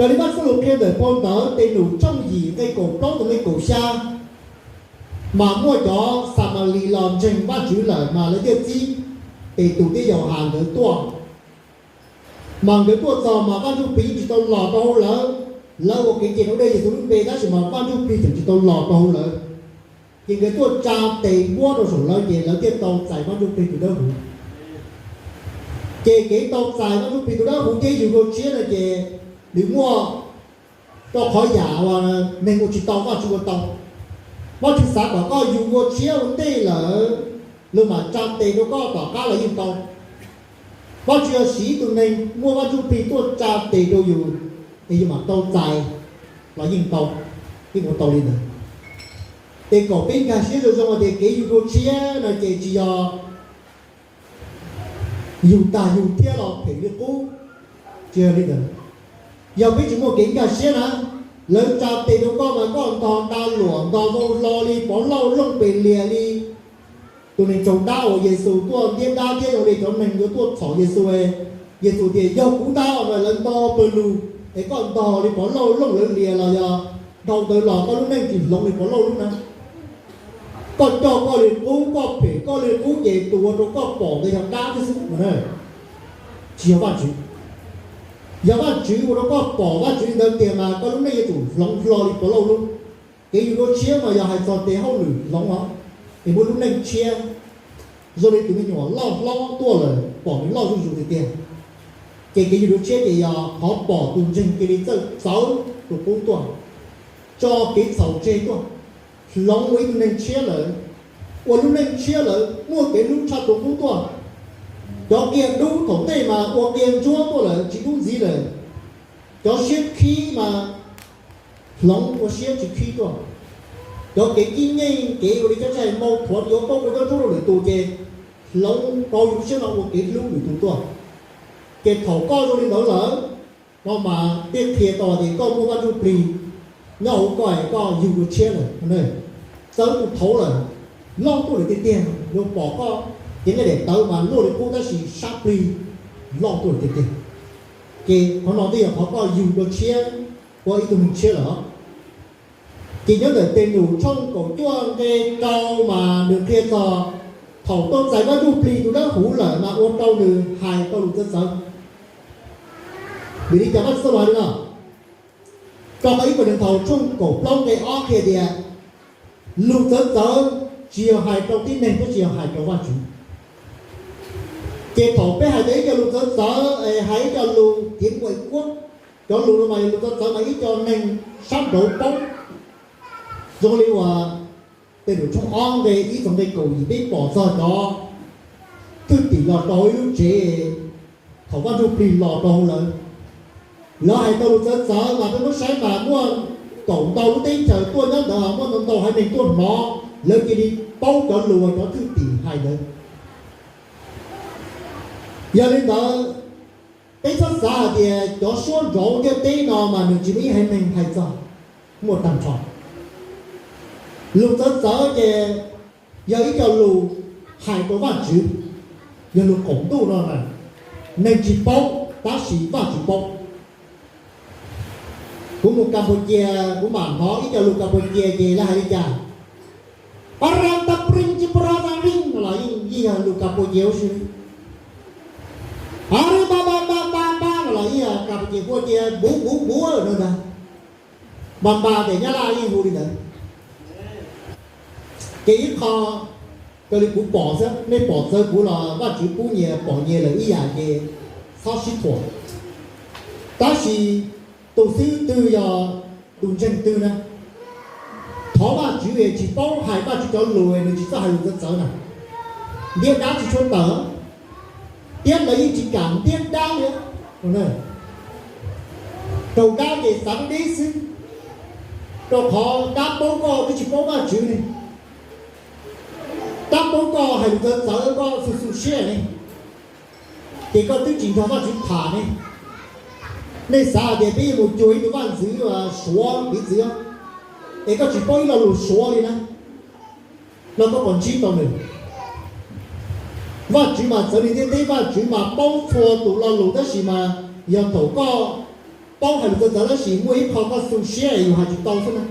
Raws li Vajtswv txoj lus qhia ntawm phau ntawv Tes Num tshooj yim nqe kaum plaub txog nqe kaum xya, mas muaj cov Xamalis los ntseeg Vajtswv lawm mas lawv thiaj txib Petus thiab Yauhas nkawd tuaj. Mas nkawd tuaj txog mas Vaj Ntsujplig yeej tsis tau los rau hauv lawv. Lawv ua kev cem rau Yexus lub npe tab sis mas Vaj Ntsujplig tseem tsis tau los rau hauv lawv. Ces nkawd tuaj tsa tes npuab rau saum lawv ces lawv thiaj tau txais Vaj Ntsujplig tus dawb huv. Ces kev tau txais Vaj Ntsujplig tus dawb huv thiab yug dua tshiab no ces nws muaj rau qhov yam uas neeg ua tsis tau Vajtswv ua tau. Vajtswv xav kom koj yug dua tshiab ua ntej lawm, luag mam tsa tes rau koj tom qab los yeej tau. Vajtswv yog siv ib tug neeg muaj Vaj Ntsujplig tuaj tsa tes rau yus, es yus mam tau txais los yeej tau, yeej ua tau li ntawd. Ces kom peb nkag siab zoo zoo hais tias kev yug dua tshiab no ces tsis yog yug tag yug thiab los phem li qub, tsis yog li ntawd. Yog peb tsis muaj kev nkag siab na, lawv tsa tes rau koj mas koj ntog da luam ntog vau hlo li pov lauj looj pes lias li tus neeg tsaug dab uas Yexus tuaj ntiab dab thiab zoo li cov neeg yuav tuaj txhom Yexus. Yexus tias yog kuv ntag mas lawv ntog pawg lug, es koj ntog li pov lauj looj lawv lias los yog dhau ntawd los koj lub neej tsis hloov li pov lauj looj na. Koj coj koj li qub, koj phem koj li qub ces tus ua rau koj pom ntawd yog dab thiab xwb na, tsis yog Vajtswv. Yog Vajtswv ua rau koj pom Vajtswv li ntawd tiag mas koj lub neej yuav tsum hloov hlo li pov lauj looj. Kev yug dua tshiab mas yog hais txog tes hauj lwm hloov os, es muaj lub neej tshiab zoo li tus me nyuam loj hlob tuaj lawm pom nws loj zuj zus tiag tiag. Ces kev yug dua tshiab ces yog qhov pom tus ntseeg cia li txawj txawv tus qub tuaj, tso kev txhaum tseg tuaj, hloov ua ib tug neeg tshiab lawm, ua lub neej tshiab lawm, muaj kev hlub tshaj tus qub tuaj. Cov qia dub thaum ntej mas ua qia ntsuab tuaj lawm tsis dub ntxiv lawm. Cov siab khib mas hloov ua siab tsis khib tuaj. Cov kev kib nyeej kev ua li cov tshais mau thuav yuav paub rau cov ntsuab rau lwm tus ces hloov rau yus lub siab no ua kev hlub lwm tus tuaj. Ces thaum koj zoo li ntawd lawm no mas thiaj qhia tau tias koj muaj Vaj Ntsujplig nyob hauv koj es koj yug dua tshiab lawm. Txawv tus thaud lawm, loj tuaj lawm tiag tiag, luag pom koj cev nqaij daim tawv mas luaj li qub tab sis sab plig loj tuaj lawm tiag tiag. Ces qhov no twb yog qhov koj yug dua tshiab ua ib tug neeg tshiab lawm. Ces nyob ntawm Tes Num tshooj kaum cuaj nqe rau mas nws qhia txog thaum tau txais Vaj Ntsujplig tus dawb huv lawm mas ua rau nws hais tau lus txawv txawv. Vim li cas Vajtswv txoj lus hais li no? Rau qhov ib Koos Ntseeg thaum tshooj kaum plaub nqe ob qhia tias lus txawv txawv tsis yog hais rau tib neeg thiab tsis yog hais rau Vajtswv. Ces thaum peb hais tau ib co lus txawv txawv es hais ib co lus tiav nkuaim kuab, cov lus no mas yog lus txawv txawv mas ib co neeg sab nraud paub. Zoo li uas Tes Num tshooj ob nqe ib txog nqe kaum yim peb pom txog cov thwj tim los rau hauv ib lub tsev thaum Vaj Ntsujplig los rau hauv lawv. Lawv hais tau lus txawv txawv mas peb muab saib mas muaj kaum ntau lub teb chaws tuaj nyob ntawd, muaj ntau ntau haiv neeg tuaj hnov, lawv cia li paub cov lus uas cov thwj tim hais ntawd. Yog li ntawd, peb txhob xav hais tias cov suab nraud ntiaj teb no mas nws tsis muaj ib haiv neeg hais txog, muaj tag nrho. Lus txawv txawv ces yog ib co lus hais rau Vajtswv, yog lus qaum ntuj no na, neeg tsis paub tab sis Vajtswv paub. Kuv mus Kas Pus Cia, kuv mam hnov ib co lus Kas Pus Cia ces lawv hais li cas? Pa ra ta prin ci pra ta rin no los yeej yog lus Kas Pus Cia huv si. Pa ri pa pa pa pa pa no los yeej yog Kas Pus Cia, Pus Cia npuv npuv npuv no ntag. Pa pa ces Nyab Laj yeej hu li ntawd. Ces ib qho raws li kuv pom xwb, nej pom txawv kuv los Vajtswv pub nyias pom nyias lawm ib yam ces txhob sib thuam. Tab sis tus xib hwb twg yog tus ntseeg twg na, thov Vajtswv es tsis paub hais Vajtswv cov lus nws tsis txawj hais lus txawv txawv na, ntiab dab tsis tshua tawm, thiab lawv yeej tsis kam ntiab dab li. Raug dab ces xav deb xwb, rau qhov dab paub koj twb tsis paub Vajtswv ne. Dab paub koj hais lus txawv txawv koj xu xu siab ne, ces koj twb tsis nrog Vajtswv tham ne. Nej xav hais tias peb yuav mus cuag ib tug vaj ntxwv Suav piv txwv, es koj tsis paub ib lo lus Suav li na, no koj puas ntsib tau nws? Vajtswv mas txawv li ntiaj teb, Vajtswv mas paub txhua tus lo lus tab sis mas yog thaum koj paub hais lus txawv txawv tab sis muaj ib qho koj xu siab yus hais tsis tau xwb na,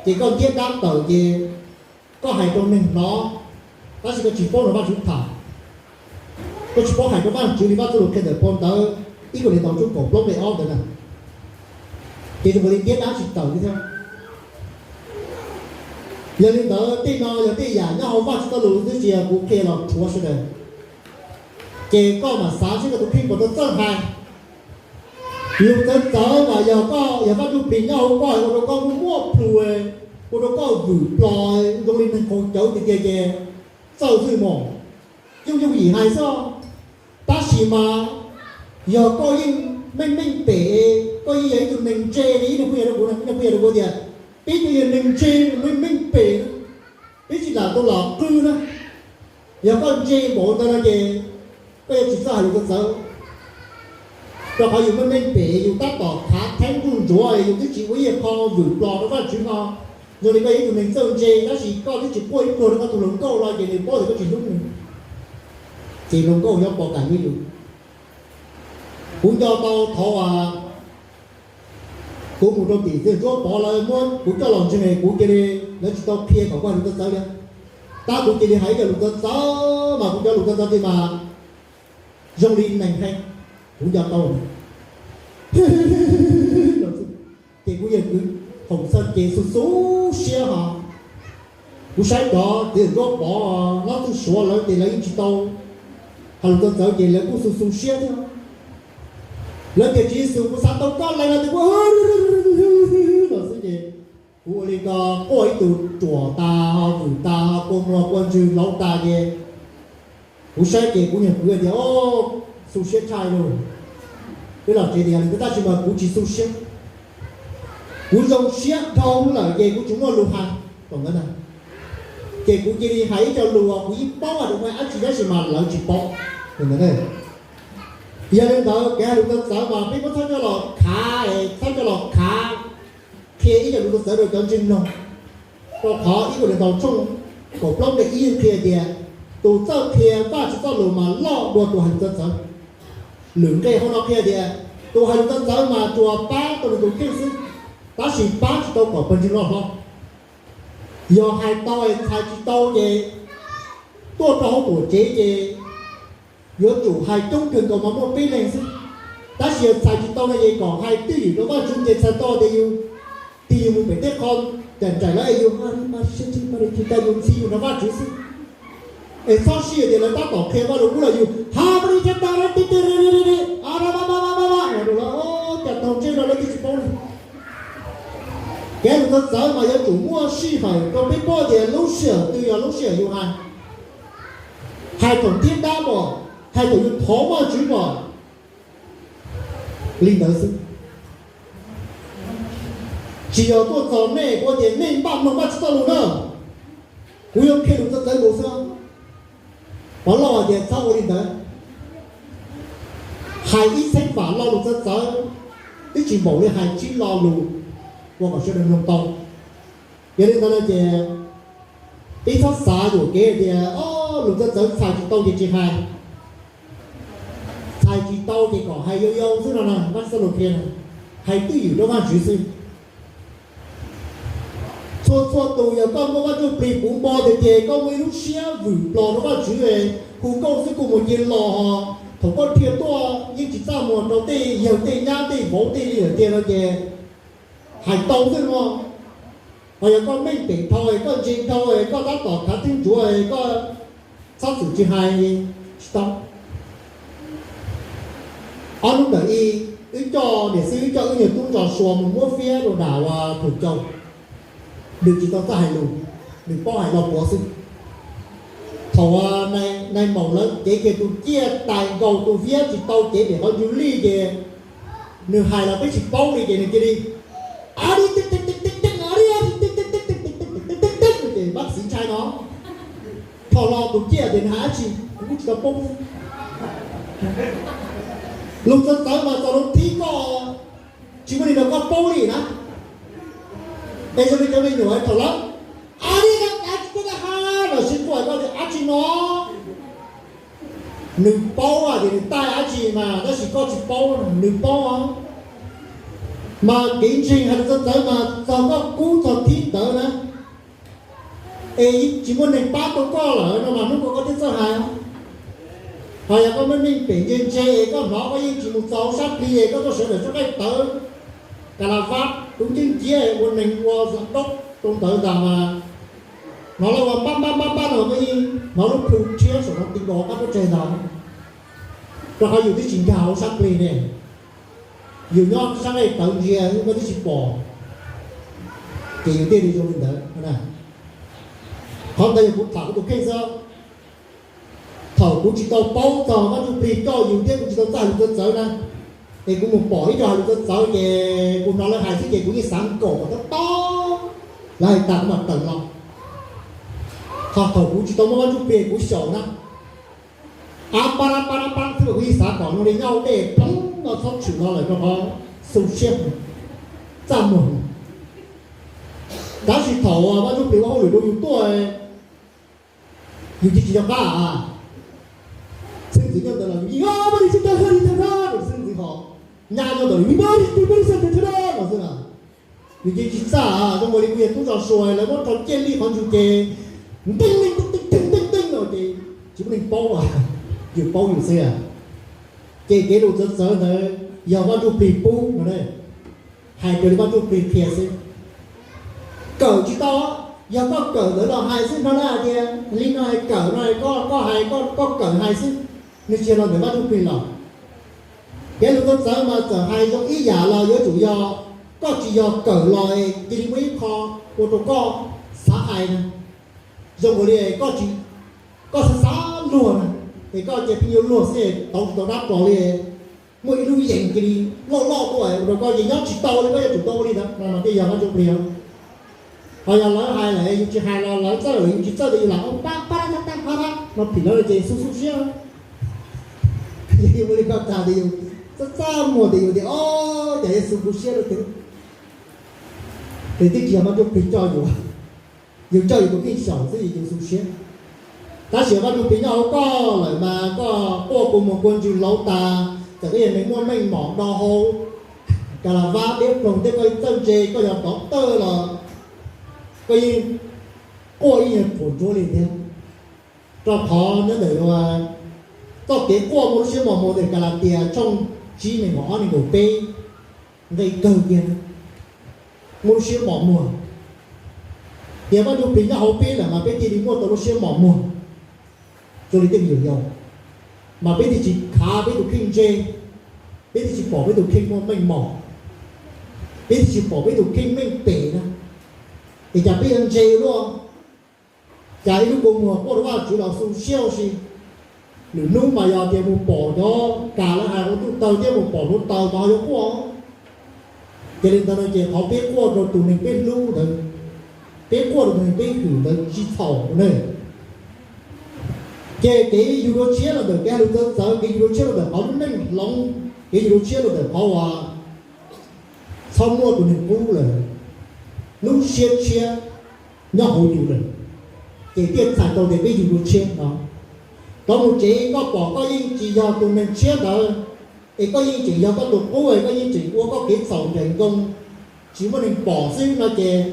ces koj ntiab dab tawm ces koj hais rau neeg hnov, tab sis koj tsis paub rau Vajtswv tham. Koj tsis paub hais rau Vajtswv li Vajtswv txoj lus qhia ntawm phau ntawv ib Kauleethaus tshooj kaum plaub nqe ob ntawd na, ces zoo li ntiab dab tsis tawm li thiab. Yog li ntawd tej no yog tej yam nyob hauv Vajtswv txoj lus xwb, tsis yog kuv qhia los rhuav sawv daws. Ces koj mam xav seb koj tus kheej puas tau txawj hais. Lus txawv txawv mas yog koj, yog Vaj Ntsuj Plig nyob hauv koj ua rau koj muaj muaj plhu, ua rau koj vwm plos zoo li neeg qaug cawv tiag tiag ces txawj xwb mog, yooj yooj yim hais xwb. Tab sis mas yog koj yeej meej meej pem, koj yeej yog ib tug neeg ntse li ib niag phooj ywg rau kuv, ib niag phooj ywg rau kuv tias peb cov yog neeg ntse, meej meej pem, peb tsis lam tau los qw na. Yog koj ntse npaum ntawd no ces koj yuav tsis txawj hais lus txawv txawv, rau qhov yus meej meej pem, yus tab tom khav theeb ntsuj ntsuav, yus twb tsis ua ib qho vwm plos rau Vajtswv no. Zoo li koj yog ib tug neeg txawj ntse tab sis koj twb tsis quaj ib pluag rau koj tus hluas nkauj no ces nws paub tias koj tsis hlub nws, ces hluas nkauj yuav pom kam yuav yus. Kuv nco tau thaum kuv mus rau tim Txiv Ntsuab Pov, lawv muab kuv coj los ntseeg, kuv cia li, lawv tsis tau qhia kom kuv hais lus txawv txawv li. Tab kuv cia li hais ib co lus txawv txawv mas kuv cov lus txawv txawv tiag mas zoo li neeg heev, kuv nco tau. Ces kuv yawg kwv Hoom Xaj ces xu xu siab hos. Kuv saib cov Txiv Ntsuab Pov, Hlob Txwj Suav lawv ces lawv yeej tsis tau hais lus txawv txawv ces lawv kuj xu xu siab thiab. Lawv tias Tswv Yexus kuv xav tau koj lees no tias kuv los xwb ces kuv ua li ko quaj ib tug ruam tas ho vwm tas ho kua muag kua ntswg hlauv tas ces kuv saib ces kuv yawg kwv tias o, xu siab tshaj li. Twb los tsev tias yog li ntawd tab sis mas kuv tsis xu siab. Kuv zoo siab dhau lawm ces kuv tsis muaj lus hais. Ces kuv cia li hais ib co lus uas kuv yeej paub hais rau muaj dab tsi tab sis mas lawv tsis paub. Yog li ntawd kev hais lus txawv txawv mas peb muab txhob coj los khav, txhob coj los khav qhia ib co lus txawv txawv rau cov ntseeg mloog. Rau qhov ib Kauleethaus tshooj kaum plaub nqe ib qhia tias tus txawj qhia Vajtswv txoj lus mas loj dua tus hais lus txawv txawv. Lwm nqe hauv no qhia tias tus hais lus txawv txawv mas tsuas pab tau nws tus kheej xwb, tab sis pab tsis tau kom pawg ntseeg loj hlob. Yog hais tau es txhais tsis tau ces tuaj rau hauv tuam tsev ces yuav tsum hais coob kawg nkaus mas muaj peb leeg xwb. Tab sis yog txhais tsis tau no ces kom hais twj ywm rau Vajtswv ces txhais tau tias yus tig yus mus pem tej qho ncaim ncaim lawv es yus ha li ma sib ntsib ma li ti ta yus ntxhi yus nrog Vajtswv xwb. Es txhob sij tias lawv tab tom qhia Vajluskub los yus ha ma li ti ta ti ti ti ti a ma ma ma ma ma ma rau lawv, cas taug ntsej rau lawv twb tsis paub li. Kev lus txawv txawv mas yuav tsum muaj sij hawm rau peb paub tias lub sij hawm twg yog lub sij hawm yus hais. Hais thaum ntiab dab pom, hais thaum yus thov Vajtswv pom, li ntawd xwb. Tsis yog tuaj txog nej kuv tias nej npaj mloog Vajtswv txoj lus na, kuv yuav qhia lus txawv txawv nkaus xwb. Pov Lauj hais tias txhob ua li ntawd. Hais ib txhiab vam lo lus txawv txawv, twb tsis npaum li hais tsib lo lus ua kom sawv daws mloog tau. Yog li ntawd no ces peb txhob xav yuam kev tias o, lus txawv txawv txhais tsis tau ces tsis hais. Txhais tsis tau ces kom hais yau yau xwb no na, Vajtswv txoj lus qhia na, hais twj ywm rau Vajtswv xwb. Txhua txhua tus yog koj muaj Vaj Ntsuj Plig puv npo tiag tiag, koj muaj ib lub siab vwm plos rau Vajtswv, hu nkauj xwb kuj mus cia los, thaum koj dhia tuaj yeej tsis txaj muag rau tej yawg tej nyab tej vauv tej li lawm tiag no ces hais tau xwb no. Ho yog koj meej pem dhau, koj ntse dhau, koj tab tom khav theeb ntsuav, koj txhob txwm tsis hais, tsis tau. Ob hnub ntawm ib, wb coj niam xib hwb coj wb niag tub Ntso Sua mus muab fiab rau nram Thuam Cau. Nws tsis tau txawj hais lus, nws paub hais lo puav xwb. Thaum nai maum lawv cev kiag tus ciaj tais nkaus tus fiab tsis tau cev pem qhov ncug lij ces nws hais los peb tsis paub li ces nws cia li a li a li a li a li ces pab txiv ntshai no. Thaum los tus ciaj tias nws hais dab tsi kuv kuj tsis tau paub. Lus txawv txawv mas txaus lus thib koj tsis muaj li rau koj paub li na. Es zoo li cov me nyuam thaum lawv a li a li a li a los sis kuj hais koj tias dab tsi no. Nws paub tias nws taij dab tsi mas tab sis koj tsis paub, nws paub. Mas kev ntseeg hais lus txawv txawv mas txog koj kub txog thib ntawd na, es tsis muaj neeg pab tau koj lawm no mas hnub ko koj thiaj txawj hais. Ho yog koj meej meej pem ntse ntse es koj hnov koj yeej tsis mus txog hauv sab plig es koj tuaj sawv daws txoj qaij tawv, ka la vab tub nceeb nciab ua neeg ua zam dab rau ntawd ntag mas hnov lawv ua npab npab npab npab no koj yeej hnov lub plhu rhiab saum no ti nkaus qab tuab tsaig ntag. Rau qhov yus twb tsis nkag hauv sab plig ne, yus nyob sab nqaij tawv ntsia koj twb tsis pom, ces yus thiaj li zoo li ntawd. Qhov ntawd yog kuv tham kuv tus kheej xwb. Thaum kuv tsis tau paub txog Vaj Ntsuj Plig coj yus thiab kuv tsis tau txawj hais lus txawv txawv na, es kuv mus pom ib co hais lus txawv txawv ces kuv hnov lawv hais xwb ces kuv yeej xav nkaum tag tag, lawv hais tas kuv mam tawm los. Thaum kuv tsis tau muaj Vaj Ntsuj Plig kuv xyaum na, ab pab ab pab ab pab xwb kuv yeej xav kom zoo li nyob hauv dej ploog no txhob tshwm los lawm rau qhov xu siab, txaj muag. Tab sis thaum Vaj Ntsuj Plig ua hauj lwm rau yus tuaj, yus cia tsis nco qab. Xeeb ntxwv nyob ntawd los yus yeej, Vaj Ntsuj Plig thawj thawj, xeeb ntxwv ho nyab nyob ntawd los yus, Vaj Ntsuj Plig thawj thawj no xwb na. Yus cia tsis txaj, zoo ua li kuv yog tub tso sua lawv muab rau ciaj lij qhov ntswg ces nteeg leej teeb teeb teeb teeb no ces tsis muaj neeg paub, yus paub yus xwb. Ces kev lus txawv txawv ntawd yog Vaj Ntsuj Plig pub no, hais raws li Vaj Ntsuj Plig qhia xwb. Kawm tsis tau, yog koj kawm ntawd los hais xwb no na, tias li no hais kawm no, koj hais koj kawm hais xwb, nws tsis yog los ntawm Vaj Ntsuj Plig los. Kev lus txawv txawv mas txawm hais zoo ib yam los yuav tsum yog koj tsis yog kawm los cia li muaj ib qho ua rau koj xav hais na. Zoo ua li koj xav xav luag na, es koj cia pheej yuav luag xwb tau tsis tau dab plos li, muaj ib lub yees cia li loj loj tuaj ua rau koj ces nyob tsis tau li, koj yuav tsum tau ua li ntawd no mas thiaj yog Vaj Ntsuj Plig. Ho yog lawv hais lawm yus tsis hais los lawv txawj lawm yus tsis txawj tias yus lam ua pab pab rab tab pab rab no phim lawv ces xu xu siab. Yog ua li koj tag tias yus txaj txaj muag tias yus tias o, cas yus xu xu siab lawm tiag. Ces twb tsis yog Vaj Ntsuj Plig coj yus, yus coj yus tus kheej xyaum xwb yus xu siab. Tab sis Vaj Ntsuj Plig nyob hauv koj lawm mas koj quaj kua muag kua ntswg hlauv tas, txawm koj yog neeg muaj meej mom do hau, ka la vab deb ploog thiab koj txawj ntse koj yog doctor los koj yeej quaj ib nyuag puas ntsuab li thiab. Rau qhov nyob ntawm txoj kev quaj muaj lub siab mos muag ntawm Kalatias tshooj tsib nees nkaum ob nees nkaum peb nqe kawg kiag, muaj lub siab mos muag. Tias Vaj Ntsuj Plig nyob hauv peb lawm mas peb thiaj li muaj tau lub siab mos muag. Zoo li tej me nyuam yaus, mas peb thiaj tsis khav peb tus kheej ntse, peb thiaj tsis pom peb tus kheej muaj meej mom, peb thiaj tsis pom peb tus kheej meej pem na. Es cas peb yuav ntse luaj? Cas ib lub kua muag quaj rau Vajtswv los xu siab ua si. Lwm hnub mas yog tias mus pom cov kam lawv hais hauv ntuj tawg thiab mus pom hluav taws mas ho yuav quaj. Ces li ntawd no ces qhov peb quaj rau tus neeg peb hlub ntawd, peb quaj rau tus neeg peb hwm ntawd tsis txhaum ne. Ces kev yug dua tshiab los ntawm kev hais lus txawv txawv, kev yug dua tshiab los ntawm qhov lub neej hloov, kev yug dua tshiab los ntawm qhov uas txhob muaj tus neeg qub lawm, lub siab tshiab nyob hauv yus lawm, ces thiaj txhais tau tias peb yug dua tshiab no. Rov mus tsev koj pom koj yeej tsis yog tus neeg tshiab ntawd, es koj yeej tseem yog koj tus qub es koj yeej tseem ua koj kev txhaum nraim nkoos, tsis muaj neeg pom xwb no ces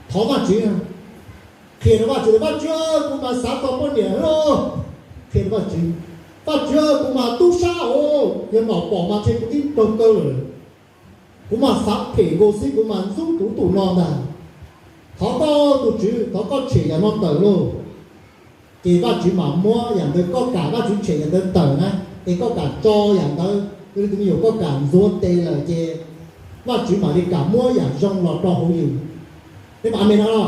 thov Vajtswv, qhia rau Vajtswv tias Vajtswv, kuv mas xav tau poj niam, qhia rau Vajtswv, Vajtswv, kuv mas tub sab os, yog nom pom mas ntshe kuv twb raug kaw lawm. Kuv mas xav phem nkaus xwb, kuv mas ntxub kuv tus no ntag. Thov koj tus Tswv, thov koj tshem yam no tawm lauj. Ces Vajtswv mam muab yam ntawd, koj kam Vajtswv tshem yam ntawd tawm na, es koj kam tso yam ntawd, yog li tus me nyuam koj kam ntxuav tes lawm ces Vajtswv mam li kam muab yam zoo los rau hauv yus. Peb mam amen no.